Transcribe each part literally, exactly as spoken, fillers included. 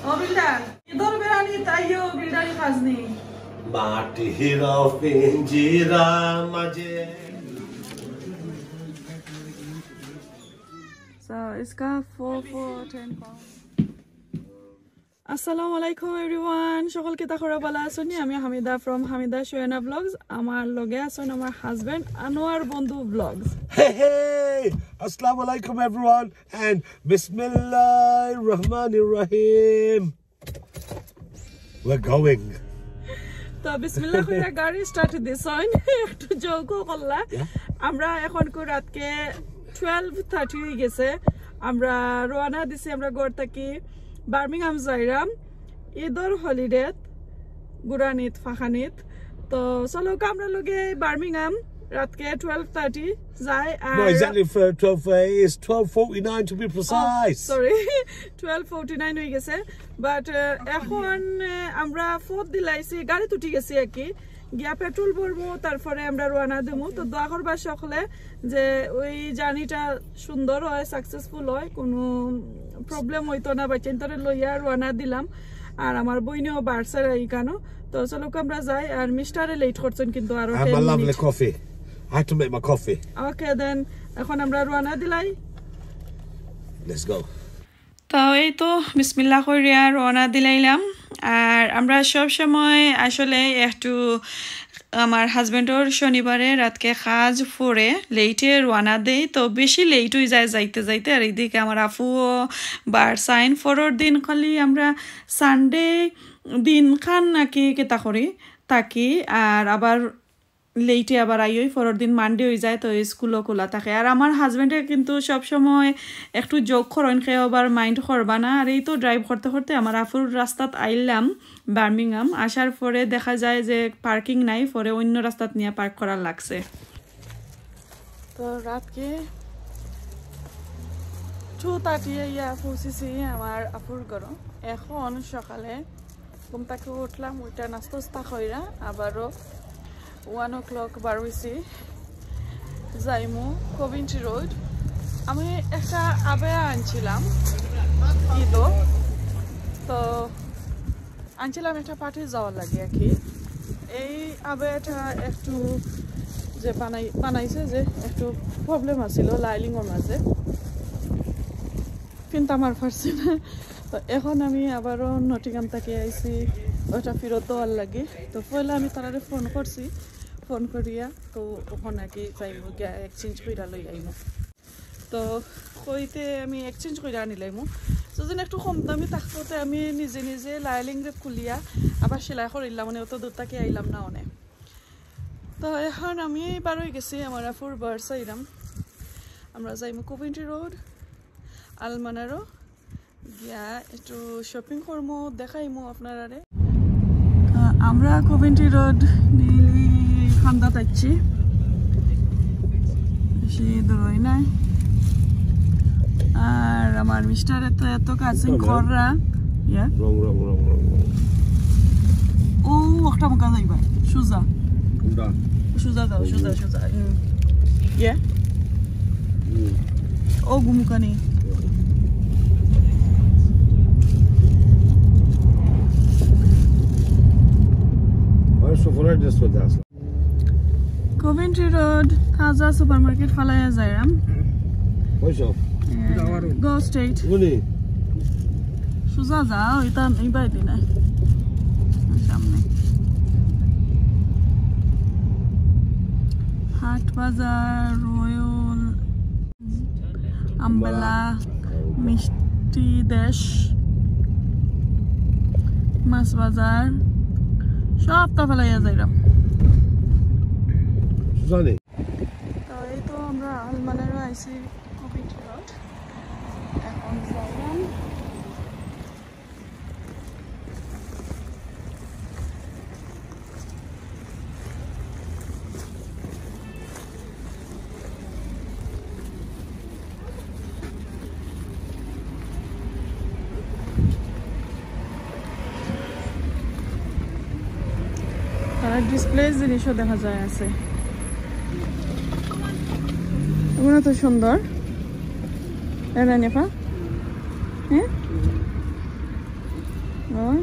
ও বিল্ডার, ইদর বেড়ানি তাইও বিল্ডারি খাজনি। মাটির পিঞ্জিরা মাঝে। So, इसका four four ten pound. আসসালামু আলাইকুম everyone, সকল কিতা খবর, ভালা আছনি? আমি হামিদা from হামিদা সুয়েনা vlogs। আমার লগে আছইন আমার husband আনোয়ার বন্ধু vlogs। Hey, hey! Assalamu alaikum, everyone, and Bismillahir Rahmanir Rahim. We're going. তো বিসমিল্লাহ কইরা গাড়ি start দিছইন, একটু জোকও করলা। Yeah. আমরা এখন কু রাতকে twelve thirty অই গেছে, আমরা রওয়ানা দিছি আমরা ঘর থাকি বার্মিংহাম যাইরাম ইদর holiday, গুরানিত ফাখানিত। তো চলো আমরা লগে বার্মিংহাম রাতকে twelve thirty যাই। No, আর exactly for twelve, uh, it's twelve forty-nine to be precise. Sorry, twelve forty-nine অই গেছে। But, uh, এখন, uh, আমরা ফোন দিলাইছি, গাড়িত উঠি গেছি আর কি, গিয়া পেট্রোল ভরমু, তারপরে আমরা রওয়ানা দিমু। তো দোয়া করবা সকলে যে ওই journeyটা সুন্দর হয়, successful হয়, কোনো problem অইতো না। বাচ্চাইন্তরে লইয়া রওয়ানা দিলাম, আর আমার বইনেও বার্সার ইখানো। তো চলো আমরা যাই, আর মিস্টারে late করছইন কিন্তু আরো And ten my lovely minute. Coffee. I had to make my coffee. Okay then, এখন আমরা রওয়ানা দিলাই। Let's go. তো এই তো বিসমিল্লাহ করিয়া রওয়ানা দিলাইলাম। আর আমরা সব সময় আসলে একটু আমার husbandর শনিবারে রাতকে কাজ পড়ে late-এ রওয়ানা দেই, তো বেশি late অই যায় যাইতে যাইতে। আর এইদিকে আমার আফুও বার্সাইন, পরর দিন খালি আমরা Sunday দিন খান নাকি কিতা করি থাকি, আর আবার late-এ আবার আইওই, পরর দিন Monday অই যায়, তো স্কুলও খোলা থাকে। আর আমার husbandএ কিন্তু সব সময় একটু জোক করইন, কেউ আবার mind করবা না। আর এই তো drive করতে করতে আমার আফুর রাস্তাত আইলাম বার্মিংহাম। আসার পরে দেখা যায় যে parking নাই, পরে অন্য রাস্তাত নিয়া park করা লাগছে। তো রাতকে two thirty আইয়া পৌঁছিছি আমার আফুর ঘরো। এখন সকালে ঘুম থাকি উঠলাম, উঠা নাস্তা উস্তা কইরা আবারও one o'clock বার অইছি, যাইমু Coventry Road। আমি একটা আবেয়া আনছিলাম ইদো, তো আনছিলাম একটা party যাওয়ার লাগি আর কি। এই আবেয়াটা একটু যে বানাই-, বানাইছে যে একটু problem আছিল lining-অর মাঝে, কিন্তু আমার পারছি না। তো এখন আমি আবারও নটিংহাম থাকি আইছি ওটা ফিরত দেওয়ার লাগি। তো পয়লা আমি তারারে ফোন করছি, ফোন করিয়া তো ওখান আর কি যাইমু গিয়া exchange কইরা লই আইমু। তো কইতে আমি exchange কইরা আনিলাইমু। তো যেন একটু কম দামি থাকতো, তে আমি নিজে নিজে lining রে খুলিয়া আবার সেলাই করিলাম, মানে অত দূর থাকি আইলাম না অনে। তো এখন আমি বার অই গেছি, আমার আফুর বার্সা আইরাম, আমরা যাইমু Coventry Road, আলমানারো গিয়া একটু shopping করমু, দেখাইমু আপনারারে। আহ, আমরা Coventry Road nearly কান্দাত আইছি, বেশি দূর অয় নাই। আর আমার মিস্টারে তো এত কাজিং কররা, ইয়া। Wrong, wrong, wrong, wrong, wrong. ও, একটা মুখা যাইবা, সুজা। কোনটা? সুজা যাও, সুজা, সুজা। হুম। ইয়া। হুম। ও, গুমুকানি। আরে, সুপার ড্রেস করতে আসলাম। Coventry Road, তাজা supermarket ফালাইয়া যাইরাম। ওই সব। এ, go straight। উনি। সুজা যাও, এটা এই বাইদি নাই। সামনে। হাট বাজার, রয়্যাল, আম্বালা, মিষ্টি দেশ, মাছ বাজার, সবতা ফালাইয়া যাইরাম। সুজা নেই। তো এই তো আমরা আলমানারো আইছি, Coventry Road। এখন যাইরাম। তারা display জিনিসও দেখা যায় আছে। এগুলো তো সুন্দর। এটা নেপা? হ্যাঁ? হুম?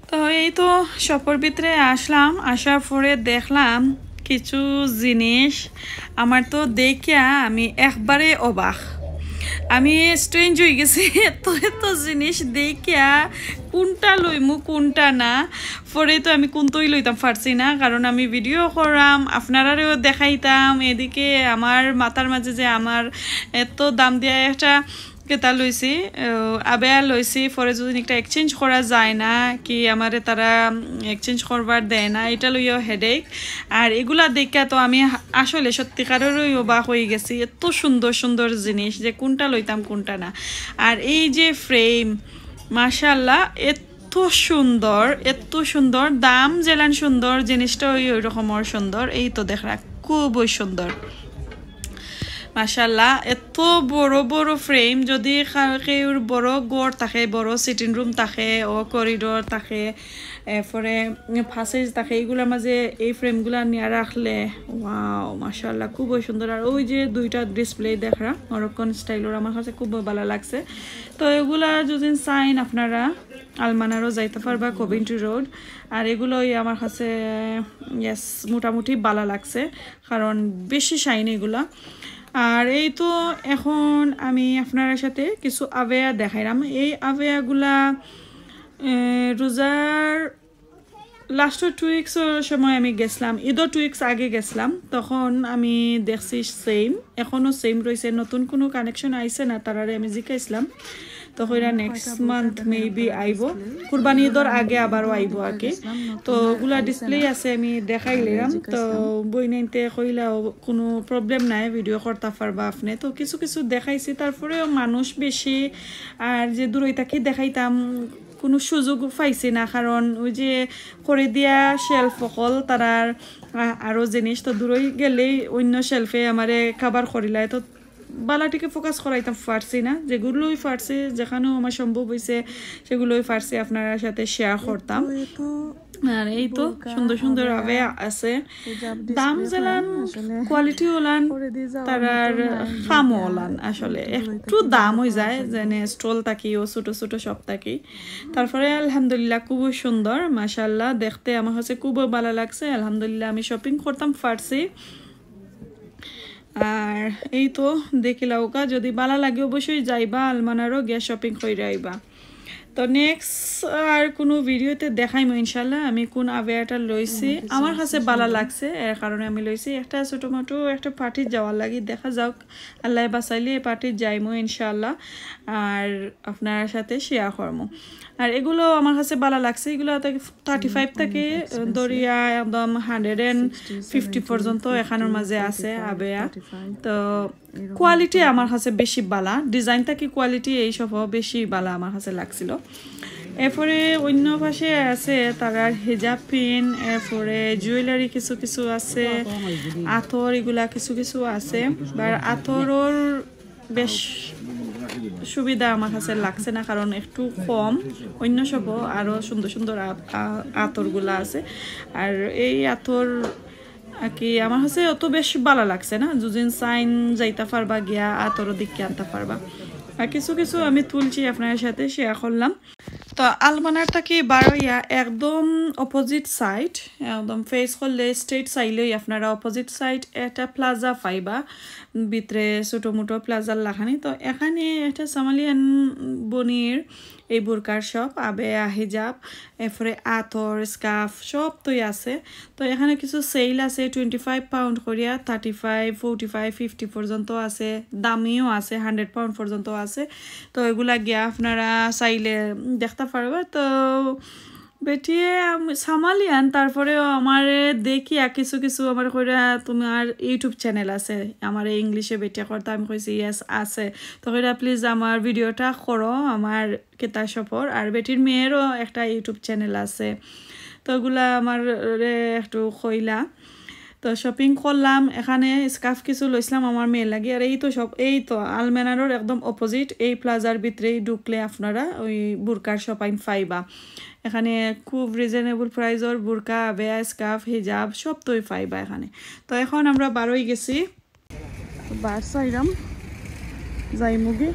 তো এই তো শপর ভিতরে আসলাম, আসার পরে দেখলাম কিছু জিনিস, আমার তো দেখিয়া আমি একবারে অবাক। আমি স্ট্রেঞ্জ হয়ে গেছি। এত এত জিনিস দেখিয়া কোনটা লইমু কোনটা না, পরে তো আমি কোনটাই লইতাম পারছি না, কারণ আমি ভিডিও করাম, আপনারারেও দেখাইতাম। এদিকে আমার মাথার মাঝে যে আমার এত দাম দিয়া একটা কেতা লইছি, আহ, আবেয়া লইছি, পরে যদি একটা এক্সচেঞ্জ করা যায় না কি, আমারে তারা এক্সচেঞ্জ করবার দেয় না, এটা লইয়াও হেডেক। আর এগুলা দেখিয়া তো আমি হা-, আসলে সত্যিকারেরই অবাক হয়ে গেছি, এত সুন্দর সুন্দর জিনিস যে কোনটা লইতাম কোনটা না। আর এই যে ফ্রেম, মাশাআল্লাহ, এত সুন্দর, এত সুন্দর, দাম যেলান সুন্দর, জিনিসটা ওই ওই রকমর সুন্দর। এই তো দেখরা, খুবই সুন্দর। মাশাআল্লাহ, এত বড় বড় ফ্রেম, যদি কা-, কেউর বড় ঘর থাকে, বড় সিটিং রুম থাকে, ও করিডোর থাকে, এরপরে প্যাসেজ থাকে, এইগুলার মাঝে এই ফ্রেমগুলা নিয়া রাখলে, ওয়াও, মাশাআল্লাহ, খুবই সুন্দর। আর ওই যে দুইটা ডিসপ্লে দেখরা, মরক্কন স্টাইলর, আমার কাছে খুব ভালো লাগছে। তো এগুলা যদি চাইন আপনারা, আলমানারও যাইতা পারবা, কভেন্ট্রি রোড। আর এগুলোই আমার কাছে, ইয়েস, মোটামুটি ভালো লাগছে, কারণ বেশি শাইন এগুলা। আর এই তো এখন আমি আপনারার সাথে কিছু আবেয়া দেখাইলাম। এই আবেয়াগুলা, এ, রোজার লাস্ট টু উইকসর সময় আমি গেছিলাম, ঈদর টু উইকস আগে গেছিলাম, তখন আমি দেখছি সেম, এখনো সেম রইছে, নতুন কোনো কালেকশন আইছে না। তারারে আমি জিকাইছিলাম, তো কইরা নেক্সট মান্থ মেবি আইবো, কুরবানি ঈদর আগে আবারও আইবো আর কি। তো ওগুলা ডিসপ্লে আছে, আমি দেখাইলাম। তো বইনাইন্তে কইলা, "ও, কোনো প্রবলেম নাই, ভিডিও করতা পারবা আপনি।" তো কিছু কিছু দেখাইছি, তারপরেও মানুষ বেশি, আর যে দূরই থাকি দেখাইতাম, কোনো সুযোগ পাইছি না, কারণ ওই যে করে দিয়া শেলফ অকল তারার, আ-, আরও জিনিস, তো দূরই গেলেই অন্য শেলফে আমারে কাভার করিলায়, তো বালাটিকে ফোকাস করাইতাম পারছি না। যেগুলোই পারছি, যেখানেও আমার সম্ভব হইছে, সেগুলোই পারছি আপনারার সাথে শেয়ার করতাম। আর এই তো সুন্দর সুন্দর আবেয়া আছে, দাম যেলান, কোয়ালিটি ওলান, তারার খামও ওলান। আসলে একটু দাম হয়ে যায়, যেনে স্টল থাকি ও ছোট ছোট শপ থাকি। তারপরে আলহামদুলিল্লাহ, খুবই সুন্দর, মাশাআল্লাহ, দেখতে আমার কাছে খুবই ভালো লাগছে। আলহামদুলিল্লাহ, আমি শপিং করতাম পারছি। আর এই তো দেখিলাউকা, যদি ভালো লাগে অবশ্যই যাইবা, আলমানারও গিয়া শপিং কইরা আইবা। তো নেক্সট আর কোনো ভিডিওতে দেখাইমু ইনশাল্লাহ আমি কোন আবেয়াটা লইছি। আমার কাছে ভালো লাগছে, এর কারণে আমি লইছি। একটা ছোটো মোটো একটা পার্টির যাওয়ার লাগি, দেখা যাউক, আল্লাহ বাঁচাইলে এই পার্টির যাইমু ইনশাল্লাহ, আর আপনার সাথে শেয়ার করমু। আর এগুলো আমার কাছে ভালো লাগছে, এগুলো থার্টি ফাইভ থেকে ধরিয়া একদম হান্ড্রেড অ্যান্ড ফিফটি পর্যন্ত এখানোর মাঝে আছে আবেয়া। তো কোয়ালিটি আমার কাছে বেশি বালা, ডিজাইন থাকি কোয়ালিটি এই সব বেশি বালা আমার কাছে লাগছিল। এরপরে অন্য পাশে আছে তারার হিজাব পিন, এরপরে জুয়েলারি কিছু কিছু আছে, আতর এগুলা কিছু কিছু আছে। আর আতরর বেশ সুবিধা আমার কাছে লাগছে না, কারণ একটু কম, অন্য সব আরও সুন্দর সুন্দর আ-, আ-, আতরগুলা আছে। আর এই আতর আর কি আমার কাছে অত বেশ ভালো লাগছে না। যুদিন চাইন যাইতা পারবা গিয়া আতরও দেখি আনতা পারবা। আর কিছু কিছু আমি তুলছি আপনার সাথে শেয়ার করলাম। তো আলমানার থাকি বারইয়া একদম অপোজিট সাইড, একদম ফেস করলে স্ট্রেট চাইলেই আপনারা অপোজিট সাইড একটা প্লাজা পাইবা, ভিতরে ছোটো মোটো প্লাজার লাখানি। তো এখানে একটা সামালিয়ান বনির এই বুরকার শপ, আবেয়া, হিজাব, এরপরে আতর, স্কার্ফ সব তোই আছে। তো এখানে কিছু সেল আছে, টোয়েন্টি ফাইভ পাউন্ড করিয়া thirty five, forty five, fifty পর্যন্ত আছে, দামিও আছে, হান্ড্রেড পাউন্ড পর্যন্ত আছে। তো এগুলা গিয়া আপনারা চাইলে দেখতে পারবা। তো বেটিয়ে আমি সামালিয়ান, তারপরেও আমারে দেখিয়া কিছু কিছু আমারে কইরা, "তুমার YouTube channel আছে?" আমারে ইংলিশে বেটিয়ে করতে, আমি কইছি, "Yes, আছে।" তো কইরা, "Please আমার video টা করো, আমার কিতা shop র।" আর বেটির মেয়েরও একটা YouTube channel আছে, তো ওগুলা আমারে একটু কইলা। তো shopping করলাম, এখানে scarf কিছু লইছিলাম আমার মেয়ের লাগি। আর এই তো সব, এই তো আলমেনারর একদম opposite, এই প্লাজার ভিতরেই ঢুকলে আপনারা ওই বুরকার shop আইন পাইবা। এখানে খুব reasonable price র বুরকা, আবেয়া, scarf, হিজাব সব তো পাইবা এখানে। তো এখন আমরা বারোই গেছি, বার চাইরাম যাইমুগি।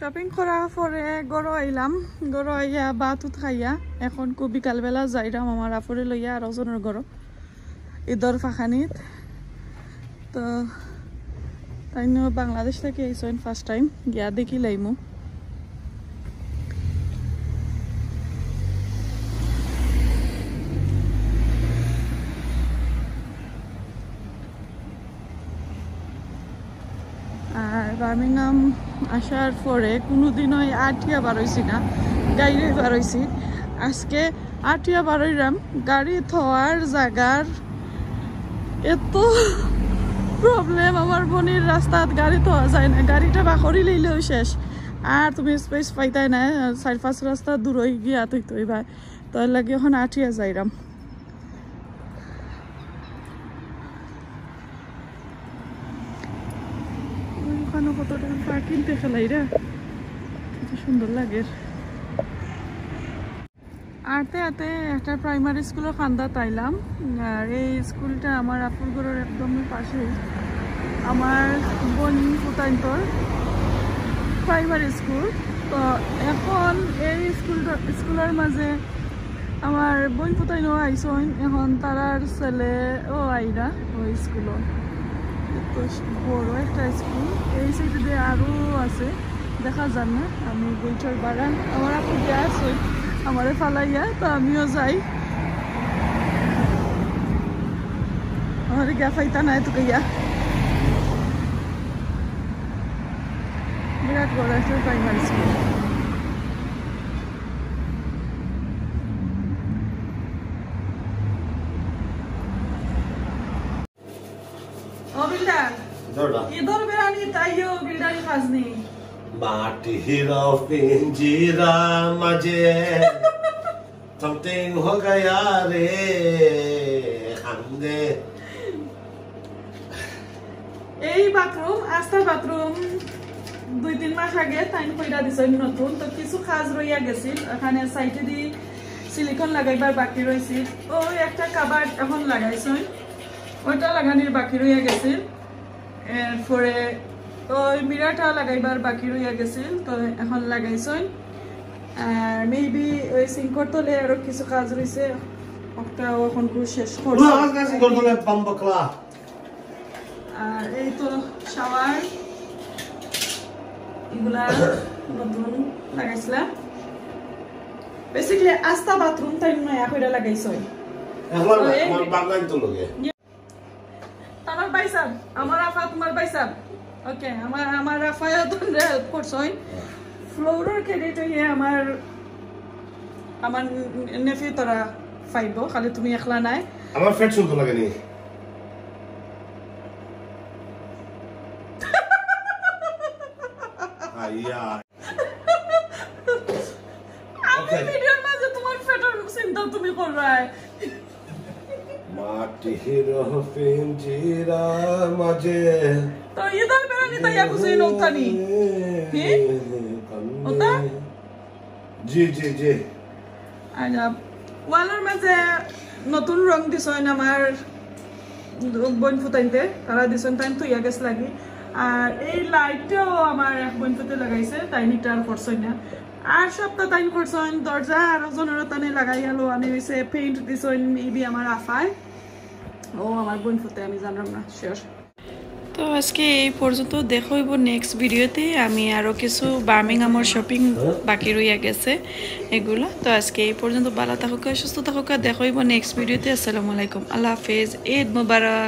Shopping করার পরে ঘরো আইলাম, ঘরো আইয়া ভাত উত খাইয়া এখন খুব বিকালবেলা যাইরাম আমার আফুরে লইয়া আরো জনের ঘরো ঈদর ফাখানিত। তো তাইনও বাংলাদেশ থাকি আইছইন first time, গিয়া দেখিলাইমু। আর বার্মিংহাম আসার পরে কোনোদিনও আটিয়া বারইছি না, গাড়িয়ে বারইছি। আজকে আটিয়া বারইরাম, গাড়ি থওয়ার জাগার এত problem। আমার বইনর রাস্তাত গাড়ি থওয়া যায় না, গাড়িটা বাকরি লইলেও শেষ। আর তুমি space পাইতায় না, চাইর পাঁচ রাস্তা দূরই গিয়া থইতে অইবা। তো এর লাগি এখন আটিয়া যাইরাম। ওখানো কতটা parking দেখলাইরা, কত সুন্দর লাগে। আটতে আটতে একটা primary school র কান্দাত আইলাম। আর এই school টা আমার আফুর ঘরর একদমই পাশেই, আমার বইন ফুতাইন্তর primary school। তো এখন এই school টা, school র মাঝে আমার বইন ফুতাইনও আইছইন, এখন তারার ছেলেও আইরা ওই school ও। এত বড় একটা school, এই side এ আরো আছে, দেখা যার না। আমি গেইটর বারান, আমার আপু গিয়া আছইন আমারে ফালাইয়া, তো আমিও যাই। আমারে গিয়া ফাইতা নাই তো গিয়া। বিরাট বড় একটা primary school। ও বিল্ডার, দৌড়া। ইদর বেড়ানি তাইও বিল্ডারি খাজনি। মাটির পিঞ্জিরা মাঝে something हो गया রে, খান্দে। এই বাথরুম, আস্তা বাথরুম দুই তিন মাস আগে তাইন কইরা দিছইন নতুন, তো কিছু কাজ রইয়া গেছিল, ওখানে সাইডে দি সিলিকন লাগাইবার বাকি রইছিল। ওই একটা কাবার্ড এখন লাগাইছইন, ওইটা লাগানির বাকি রইয়া গেছিল। এরপরে ওই মিরারটা লাগাইবার বাকি রইয়া গেছিল, তো এখন লাগাইছইন। আর মেবি ওই সিঙ্কর তলে আরো কিছু কাজ রইছে, ওটাও এখন পুরো শেষ করছে। আর এই তো শাওয়ার, এগুলা নতুন লাগাইছিলাম। বেসিক্যালি আস্তা বাথরুম তাইন নয়া কইরা লাগাইছইন। এখন তো এই আমার বাগান তো লগে। আমার ভাই সাহেব, আমার আফা, তোমার ভাই সাহেব। ওকে, আমার, আমার আফায়ও তো হেল্প করছইন। ফ্লোরর ক্রেডিট হইয়া আমার, আমার নেফিউ তারা পাইবো, খালি তুমি একলা নাই। আমার পেট শুনতে লাগে নি। আইয়া। আমি ওকে। ভিডিওর মাঝে তোমার পেটর চিন্তা তুমি কররায়। মাটির পিঞ্জিরা মাঝে। তো ইদর বেড়ানি তাই বুঝি নৌতানি। হি? ওটা? জি, জি, জি। আর ওয়ালর মাঝে নতুন রং দিছইন আমার বইন ফুতাইন্তে, তারা দিছইন, তাইন থইয়া গেছ লাগি। আর এই লাইটটাও আমার এক বইন ফুতে লাগাইছে, তাইন ইটা আর করছইন না। আর সবটা তাইন করছইন, দরজা আরো জনর তানে লাগাইয়া লওয়ানি হইছে, পেইন্ট দিছইন মেবি আমার আফায়। ও আমার বইন ফুতে, আমি জানলাম না, শিওর। তো আজকে এই পর্যন্ত, দেখা হইব নেক্সট ভিডিওতে। আমি আরও কিছু বার্মিংহামর শপিং বাকি রইয়া গেছে এগুলা। তো আজকে এই পর্যন্ত, ভালো থাকুকা, সুস্থ থাকুকা, দেখা হইব নেক্সট ভিডিওতে। আসসালামু আলাইকুম, আল্লাহ হাফেজ, ঈদ মুবারক।